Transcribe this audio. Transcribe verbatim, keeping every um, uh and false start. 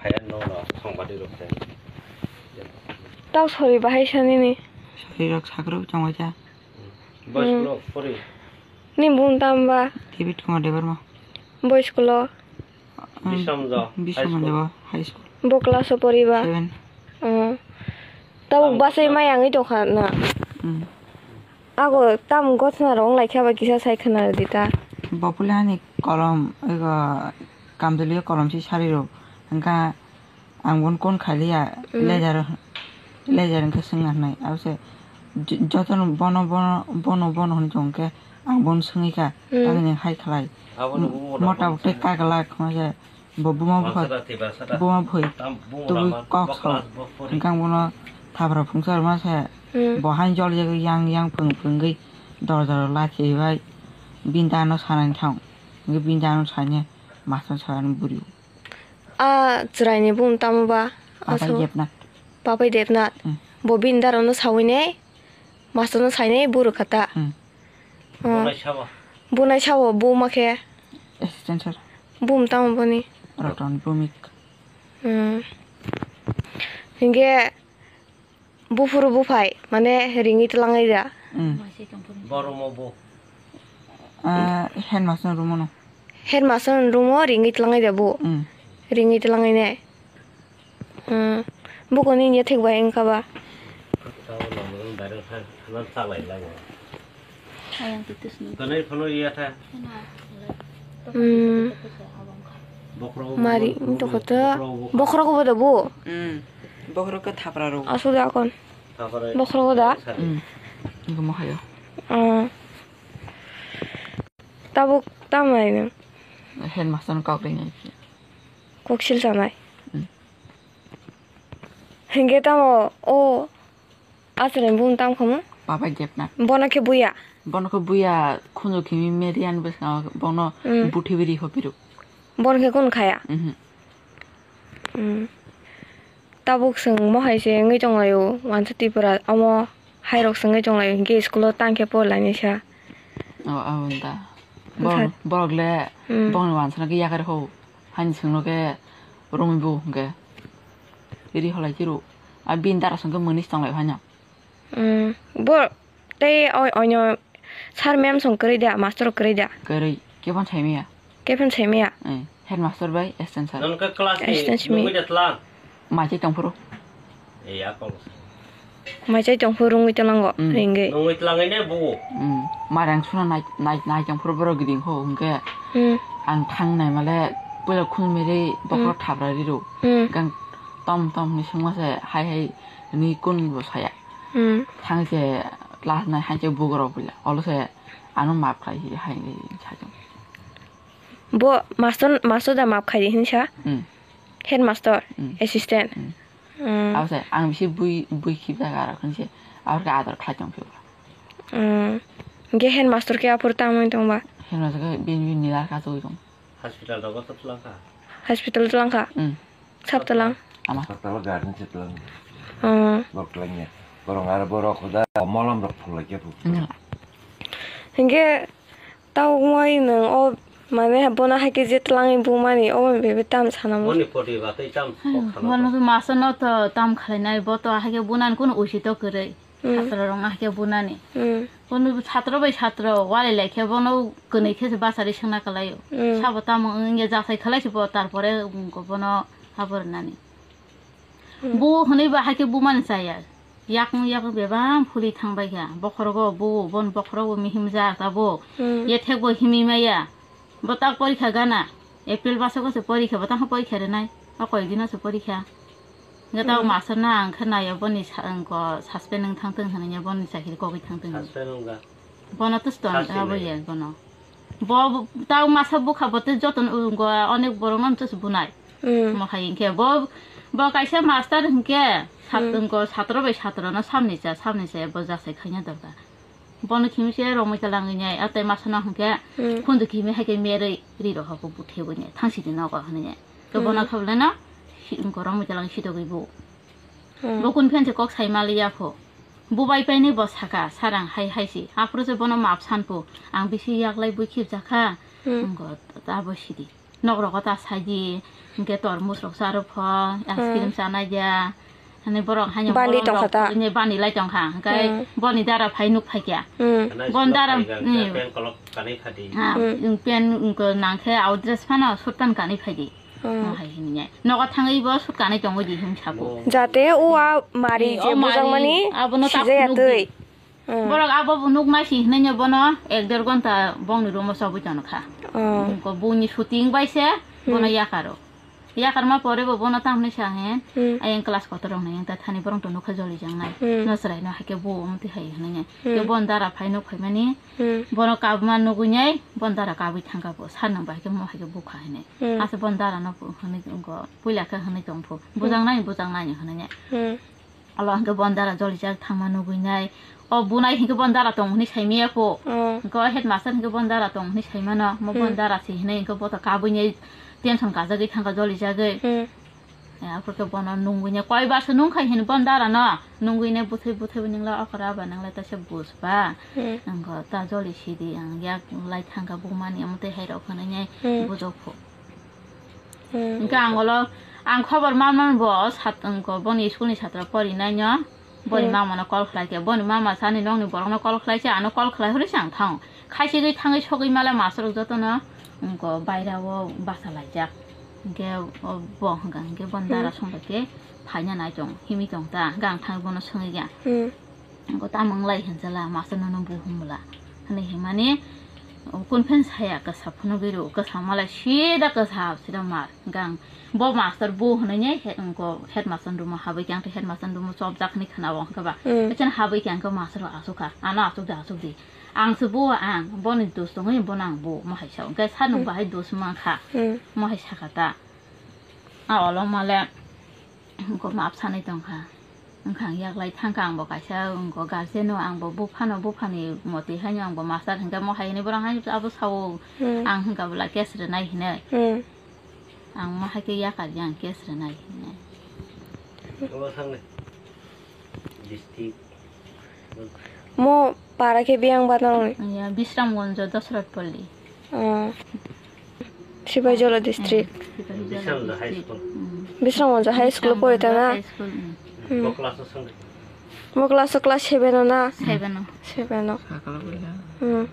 Phaiya nokno songbadirok se. Tau sori bahai sanini. Sorirok sakrok chongwacha. Boys Hmm. Club pori. Ni bung tamba. David Kumar Debbarma. Boys Club. Bisramganj High School. Bisramganj High School. Bo class o poriba. Seven. Hmm. Tabuk basai mai angwi tongkha na. Hmm. Ago tam gotna rok wng lai khe bai kisa sai khwna rwdi ta. Bo pule hani kolom, ego kamjwlwi kolom si sari rw. Hwnkha ang bono kon khailiya, Mm. lejar, lejar hwnkhe swngna hwnwi. Abose j-, jotono bono, bono, bono, bono hwnwi tong khe ang bono swngwi kha. Mm. Tamoni hai khlai. Mota bo tei kaglak hwnwi se. Bo buma buphai, buma buphai tubui kok sao. Hwnkhe ang bono thapra phungsa rwma se, Hmm. bo haino jolijagwi yang yang phwng phwngwi dorja rok lachibai bini dano sanani thang. Hwnkhe bini dano saine master sakani bwrwi. A chwraini bung tamo ba? Papai Debnath. Papai Debnath. Hmm. Bo bini dano sawi nai, master no sainai bwrwi kha ta. Hmm. Oh. Bunai sabo. Bunai sabo, buma khe? Assistant sir. Bum tamo boni? Roton Bhumik. Hmm. Hingke buphuru buphai, mane ringwi tlangai da? Hmm. Boromo bo. Ah, headmaster room no. Headmaster room o ringwi tlangai da bo? Hmm. Ringwi tlangai ne? Hmm. Buko ni ya thik bai wngkha ba? Ayang titis ni. Tanai phano ya tha. Hmm. Bokhro Mari, bokhro wngtoko to. Bokhro bokhro. Bokhro ko bodo bo? Hmm. Bokhro ko thapra ro. Asu da kon. Thapra. Bokhro ko da? Hmm. Niko mo hayo. Hmm. Tabuk tamai nang. Headmaster no kok ringai. Koksil sanai. Hmm. Hingke tamo o aswrani bung tamo khamu? Papai Debnath. Bono khe buya? Bono khe buya khunju khimi Marian bwskango bono Hmm. Buthi biri hopiro. Bono khe kun khaya? Mhm. Hmm. Tabuk chwng mohai se wngwi tonglaio, wansa Tripura omo hairok se wngwi tonglaio, hinkhe school o tang khe porlainai sa. O, aboni da. Borok, Wngkha. Borok le Hmm. bongni wansa no khe yakar ho. Hani sengno khe romwi bo hwnkhe. Ri holai chiro. A bini dara songkhe mwnwi se tonglai phano. Hmm. Bo tei o-, oino sir ma'am song kwrwi da, master rok kwrwi da? Kwrwi. Kephano saimaya. Kephano saimaya? Eh, headmaster bai assistant sir. Nang khe class ni Assistant simi. Nungwi da tlang. Maichai tongphuru. Ei, a kok. Maichai tongphuru wngwi tonglango, Mm. ringwi. Nungwi tlangwi ne bugo. Mm. Marang suna nai, nai, nai tongphuru borok giding ho, hwnkhe Mm. ang thang nai male puila khun miri bokhorok Mm. thapra riro. Mm. Hwnkhe ang tom tom hwnwi swngma se hai hai hwnwi kun bo saya. Mm. Thang se class nine hai se bugo rok puila. Olo se ano map khai hai hai sajak. Bo master, master da map khai di hinsa? Mm. Headmaster, Mm. assistant. Mm. Mm. Abo se, ang bisi bui, bui khibjak aro khe se, abo khe ador khlai tong phio. Mm. Hingke headmaster khe aphuru tamo wng tong ba? Headmaster khe bini bini nila kachugwi tong. Hospital rogo to twlang kha? Hospital twlang kha? Mm. Sab twlang? Ama. Hospital garden se twlang. Mm. Bok twlang ya. Borong aro borok khuda molam rok phulai khe phu. Nila. Hingke Tabukmani nwng o, mane, bono hai khe je twlangwi bumani, obo bebe tam sana muchung. Boni poti ba tei tam kok sana. Bono to masa no to tam khlainai, bo to hai khe bunani kunu usi to kwrwi. Hmm. Satro rok hai khe bunani. Hmm. Bono satro bai satro walai lai khe bono kwnwi khe se bachari swngna kwlaio. Hmm. Sabo tamo wngya jasai khlai se bo, tarpore bono abo rwnani. Hmm. Bo hwnwi ba hai khe bumani chaya. Yakung yakung bebak phuli thang bai kha. Bokhorogo bo, bon bokhorogo mihim jak abo. Hmm. Ye thek bo himwi maya. Bo tak porikha gana. April maso go se porikha, bo tang porikha rwnai. O koi dino se porikha. Nge tao Hmm. master na ang khe naiya boni sa-, ang ko suspend wng thang thung hwnwi boni chakiri kogwi thang thung. Suspend wng ga. Bono tus ton Sasi abo nai. Ye bono. Bo, bo, tao masa bukha bo tei joto no, go, onek borok no tus bunai. Hmm. Mo hai hinkhe bo, bo kaisa master hinkhe sat-, Hmm. go satro bai satro no samni cha, samni cha bo jasai khaina dorkar. Bono khimi se romwi twlangwi nai, a tei masa no hinkhe Hmm. Khundu khimi hai khe merwi ri rohor bo buthe bo nai, thang sidi nogo hwnwi nai. To Hmm. Bono khablai no si-, go romwi twlang sidogwi bo. Hmm. Bo kun phen se kok sai maliya pho. Bo bai painwi bo saka, "Sir, ang hai hai si." Aphuru se bono map san pho. Ang bisi yaklai bui khibjakha. Hmm. Wngkha, ta bo sidi. Nok rogo ta saidi, hwnkhe tormos rok cha rw pho, ice cream chanai ya. Hani borok haino bandi tongkha ta? Bandi lai tongkha, hwnkhe boni dara phai nuk phaikya. Boni dara, pen kolok kanwi phadi. Ha, pen nangkhe au dress phano suit pant kanwi phaidi. Hai hinwi nogo thangwi bo suit kanwi tongwi di hwn sabo. Jate o a mari je bujakmani abono ta sijaya phunuk twi. Borok abo bo nuk nai si hinwi bono ek der gonta bongni room o chobwi tongkha. Ko bongni shooting bai se bono yakaro. Yakarma pore bo bono tamni sa he, ayang class kotor rok nai ta thani borok to nukha joli jang nai. No chwrai no haikhe bo omo twi hai hinwi. Ke bon dara phai nuk phaimani. Bono kabma nugwi nai bon dara kabwi thangkha bo. Sar nang bai khe mo haikhe bukha hinwi. Asa bon dara no hinwi go puila khe hinwi tongphu. Bujang nai, bujang nai hinwi. Olo hwnkhe bon dara jolijak thangma nugwi nai. O bunai hwnkhe bon dara tong hwnwi saimaya kho. Hwnkhe o headmaster hwnkhe bon dara tong hwnwi saimano. Mo bon dara se hwnwi hwnkhe bo to kabwi nai tension kajagwi thangkha jolijagwi. Aphuru khe bono nungwi nai koi bar se nungkha hini bon dara no. Nungwi nai bwthai bwthai bo ningla okra ba ningla ta se bus ba. Hwnkhe ta joli sidi ang yak lai thangkha bumani omo twi hai rok hwnwi nai bujok kho. Hwnkhe ang olo, ang khobor man man bo sat-, wngko boni school ni satra porinaino, boni mama no call khlai khe, boni mama sani nokni borok no call khlai se, ano call khlai hori se ang thango. Khaisigwi thangwi sogwi male master rok jotono, wngko baira o basa laijak. Hwnkhe o bo hwnkha hwnkhe boni dara songbai khe phaina nai tong, himwi tong ta, hwnkhe ang thangwi bono swngwi kha. Wngkha tamo wnglai hinjala, master nono bu hwnmwla. Hwnwi hinmani, o, conference haya kwsa phunugwi rw, kwsa malai sida kwsa, sida mar, gang. Bo master bu hwnwi ni he-, wngkha headmaster room o habwi khe, ang tei headmaster room o chopjak hwnwi khwna-o, wngkha ba? Echen habwi khe ang khe master rok achukha, ano achuk di, achuk di. Ang se bu, ang, boni dos tongwi, bono ang bu, mo hai sa. Hwnkhe sir nwng bahai dos mankha, mo hai sakha ta. A olo male, Wngkha map sanwi tongkha. Wngkha ang yaklai thangkha, angbo kaisa wngkha guardian o, angbo buphano, buphani motwi haino angbo master hinkhe mo hai hinwi borok haino abo sao, ang hinkha bwla case rwnai hinwi. Ang mo hai khe yakar yang case rwnai hinwi. District. Mo para khe biyang ba nang? Ya, Bisramganj, Dosrat Palli. Ah. Sipaijala district. Bisramganj High School. Bisramganj High School pori ta na? High School, mm. Hmm. Mo class o class seven o na? Seven o. Seven o. Hmm.